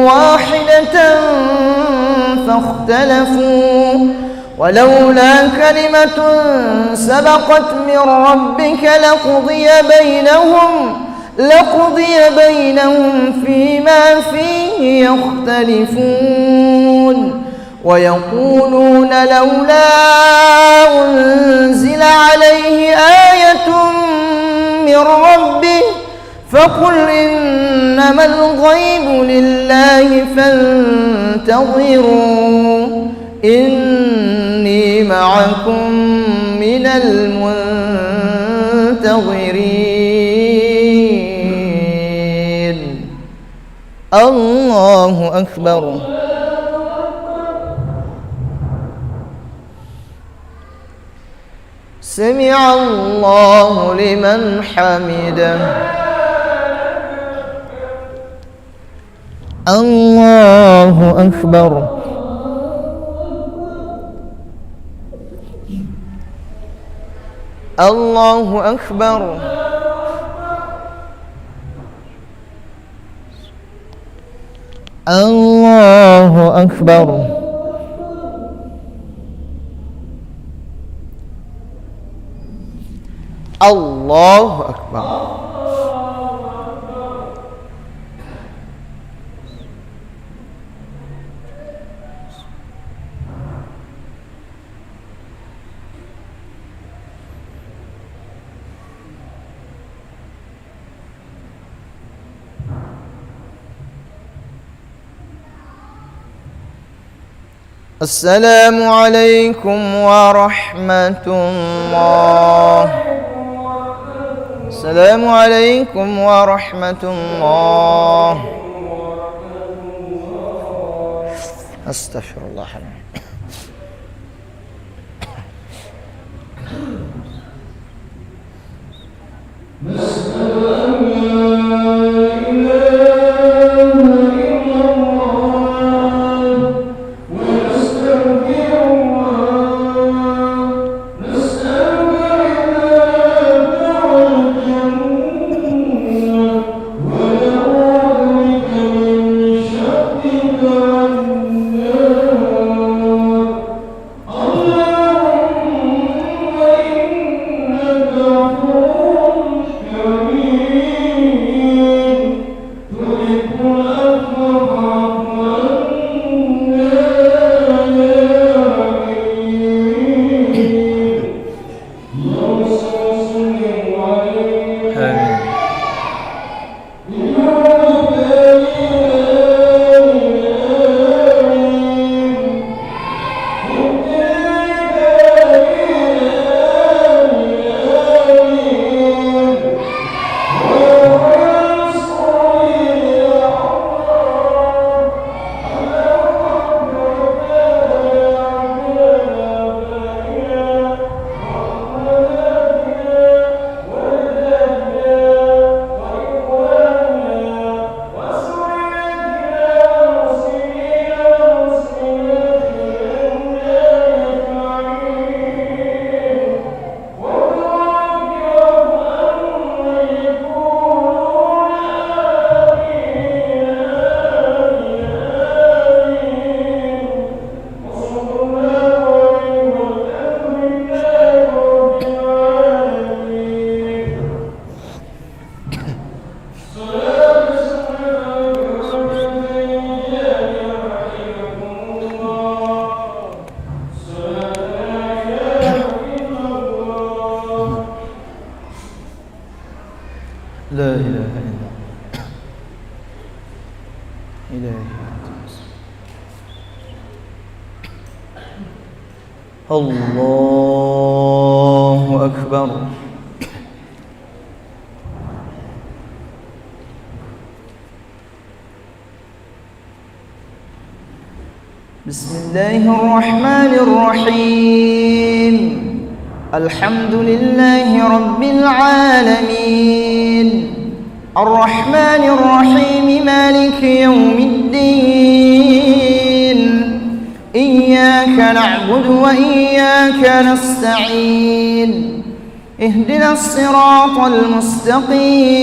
واحدة فاختلفوا ولولا كلمة سبقت من ربك لقضي بينهم، لقضي بينهم فيما فيه يختلفون. ويقولون لولا أنزل عليه آية من ربه فقل إنما الغيب لله فانتظروا إني معكم من المنتظرين. الله أكبر. سمع الله لمن حمده. الله أكبر. الله أكبر. الله أكبر. الله أكبر. السلام عليكم ورحمة الله. السلام عليكم ورحمة الله. أستغفر الله العظيم. نشهد أن لا إله إلا الله ونستغفر الله. نسألك رضاك والجنة ونعوذ بك من سخطك والنار. اللهم إنك عفو كريم تحب العفو فاعف عنا يا كريم. اللهم صل وسلم عليه. آمين. لا إله إلا الله. إلهي أنت. الله أكبر. بسم الله الرحمن الرحيم. الحمد لله رب العالمين. الرحمن الرحيم. مالك يوم الدين. إياك نعبد وإياك نستعين. اهدنا الصراط المستقيم.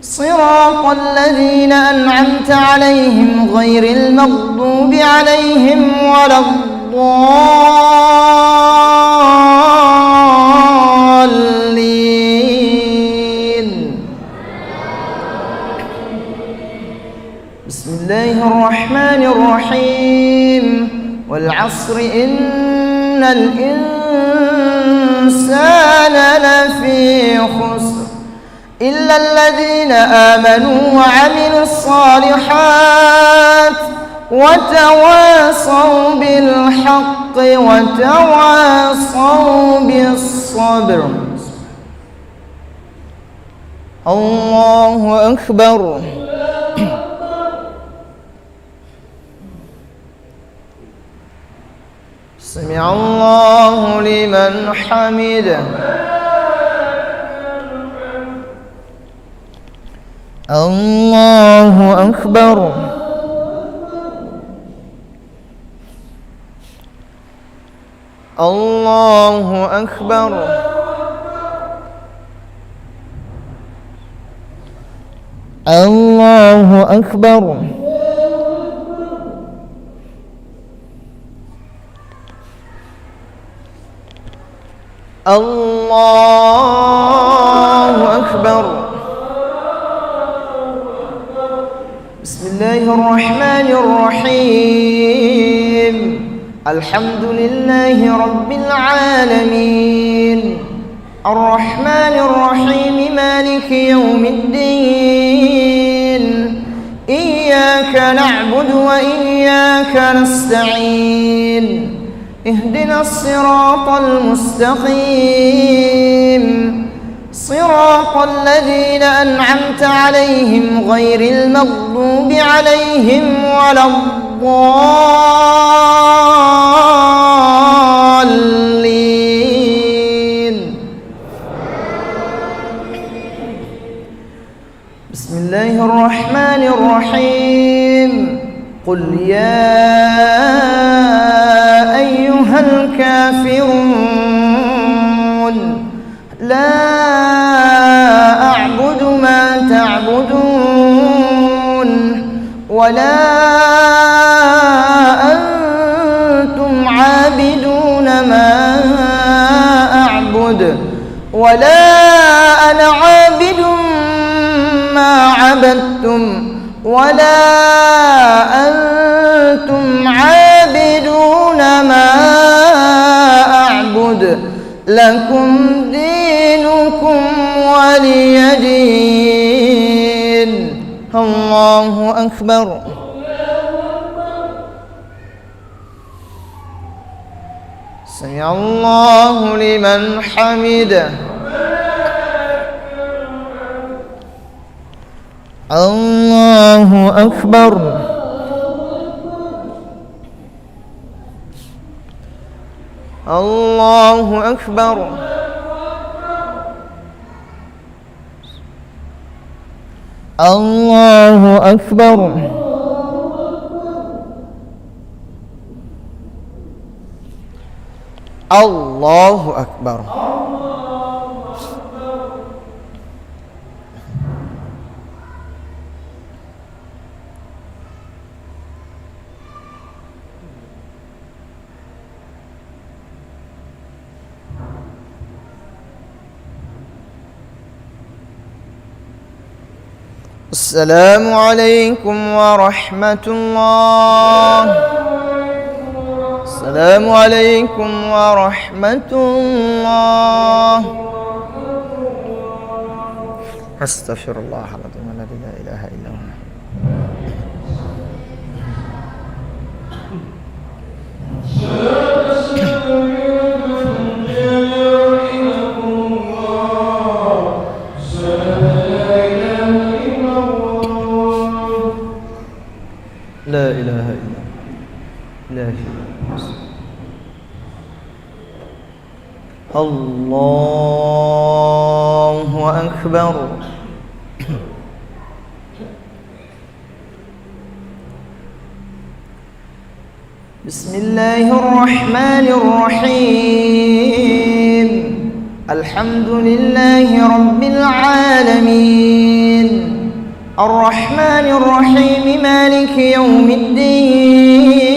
صراط الذين أنعمت عليهم غير المغضوب عليهم ولا الضالين. بسم الله الرحمن الرحيم. والعصر إن الإنسان لفي خسر إلا الذين آمنوا وعملوا الصالحات وتواصوا بالحق وتواصوا بالصبر. الله أكبر. سمع الله لمن حمده. الله أكبر. الله أكبر. الله أكبر. الله أكبر. بسم الله الرحمن الرحيم. الحمد لله رب العالمين. الرحمن الرحيم. مالك يوم الدين. إياك نعبد وإياك نستعين. اهدنا الصراط المستقيم. صراط الذين أنعمت عليهم غير المغضوب عليهم ولا الضالين. بسم الله الرحمن الرحيم. قل يا أيها الكافرون، لا أعبد ما تعبدون، ولا أنتم عابدون ما أعبد، ولا أنا عابد ما عبدتم، ولا أنتم عابدون ما أعبد. لكم دينكم ولي دين. الله أكبر. سمع الله لمن حمده. الله أكبر. الله أكبر. الله أكبر. الله أكبر. السلام عليكم ورحمة الله. السلام عليكم ورحمة الله. أستغفر الله العظيم الذي لا إله إلا هو. لا إله إلا الله. الله أكبر. بسم الله الرحمن الرحيم. الحمد لله رب العالمين. الرحمن الرحيم. مالك يوم الدين.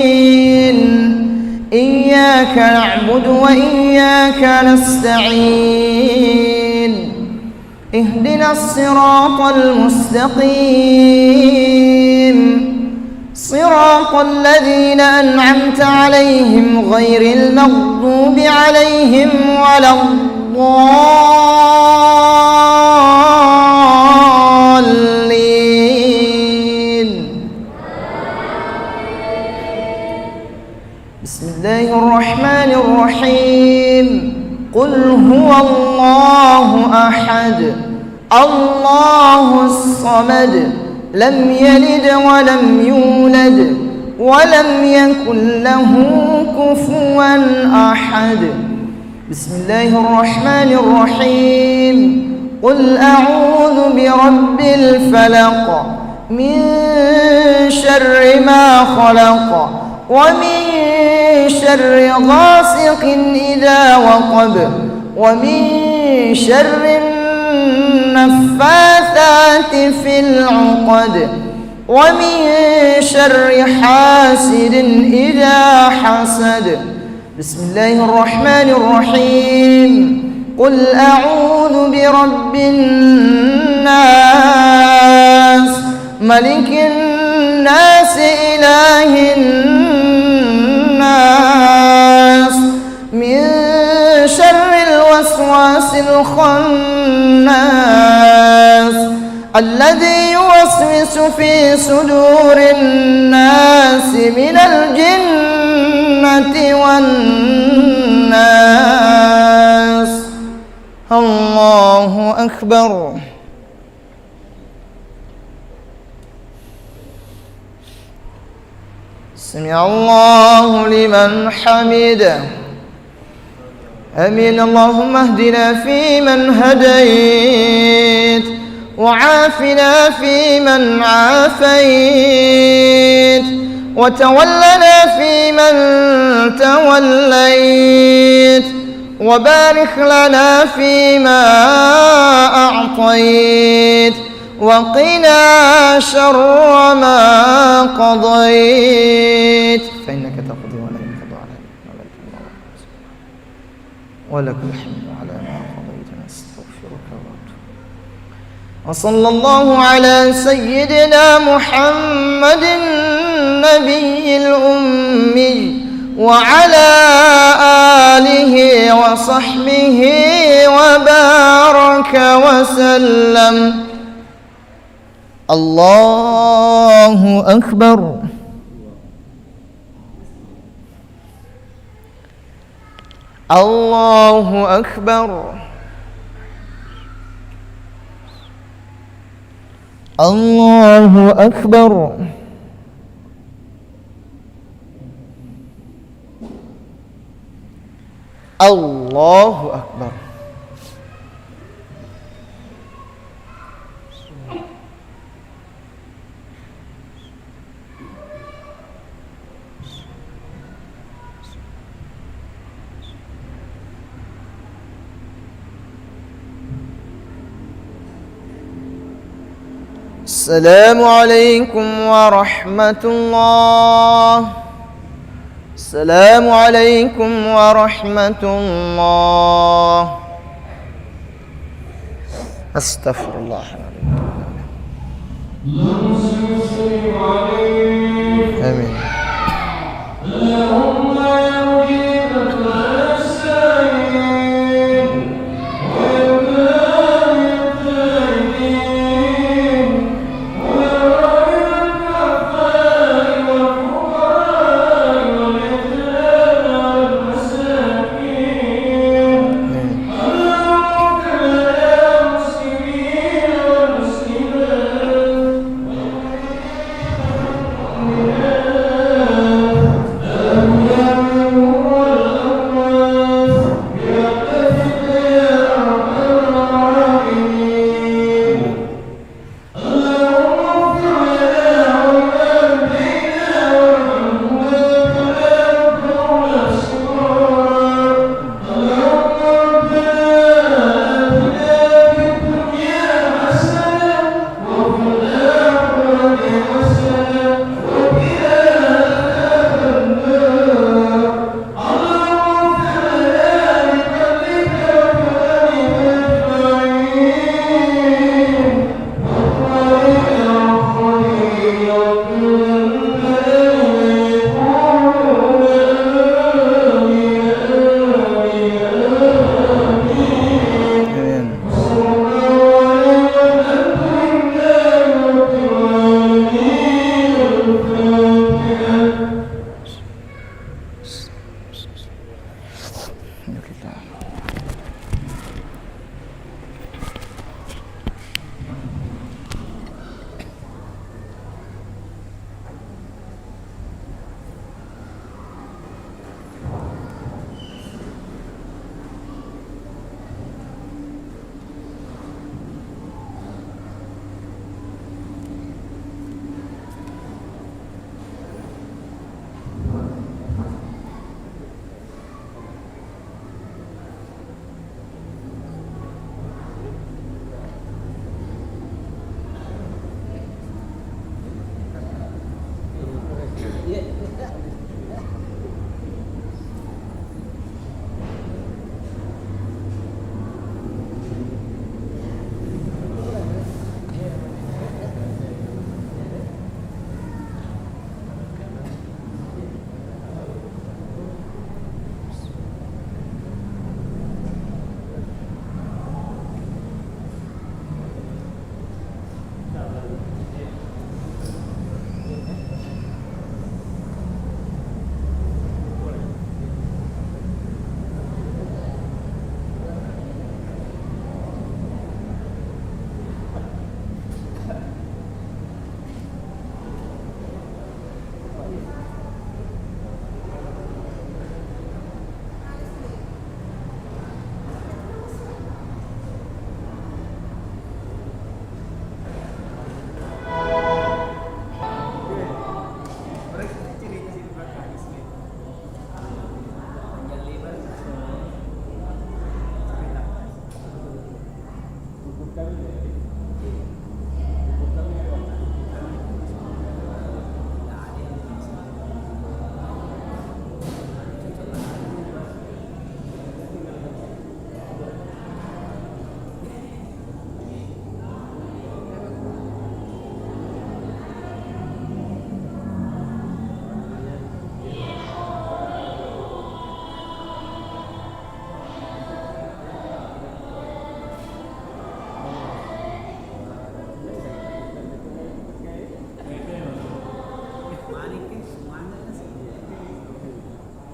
إياك نعبد وإياك نستعين. اهدنا الصراط المستقيم. صراط الذين أنعمت عليهم غير المغضوب عليهم ولا الضالين. بسم الله الرحمن الرحيم. قل هو الله أحد. الله الصمد، لم يلد ولم يولد، ولم يكن له كفوا أحد. بسم الله الرحمن الرحيم. قل أعوذ برب الفلق، من شر ما خلق، ومن شر غاسق إذا وقب، ومن شر النفاثات في العقد، ومن شر حاسد إذا حسد. بسم الله الرحمن الرحيم. قل أعوذ برب الناس، ملك الناس، إله الناس، من شر الوسواس الخناس، الذي يوسوس في صدور الناس من الجنة والناس. الله أكبر. سمع الله لمن حمده. آمين. اللهم اهدنا فيمن هديت، وعافنا فيمن عافيت، وتولنا فيمن توليت، وبارك لنا فيما أعطيت، وقنا شر ما قضيت، فإنك تقضي ولا يقضى عليك، ولك الحمد على ما قضيت، نستغفرك ونتوب. وصلى الله على سيدنا محمد النبي الأمي وعلى آله وصحبه وبارك وسلم. الله أكبر. الله أكبر. الله أكبر. الله أكبر. السلام عليكم ورحمة الله. السلام عليكم ورحمة الله. أستغفر الله العظيم. آمين.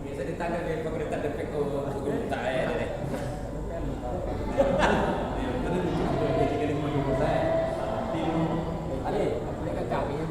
Biasa ditanya ke pemerintah D P ko guru tak ya deh. Ada, ada kami yang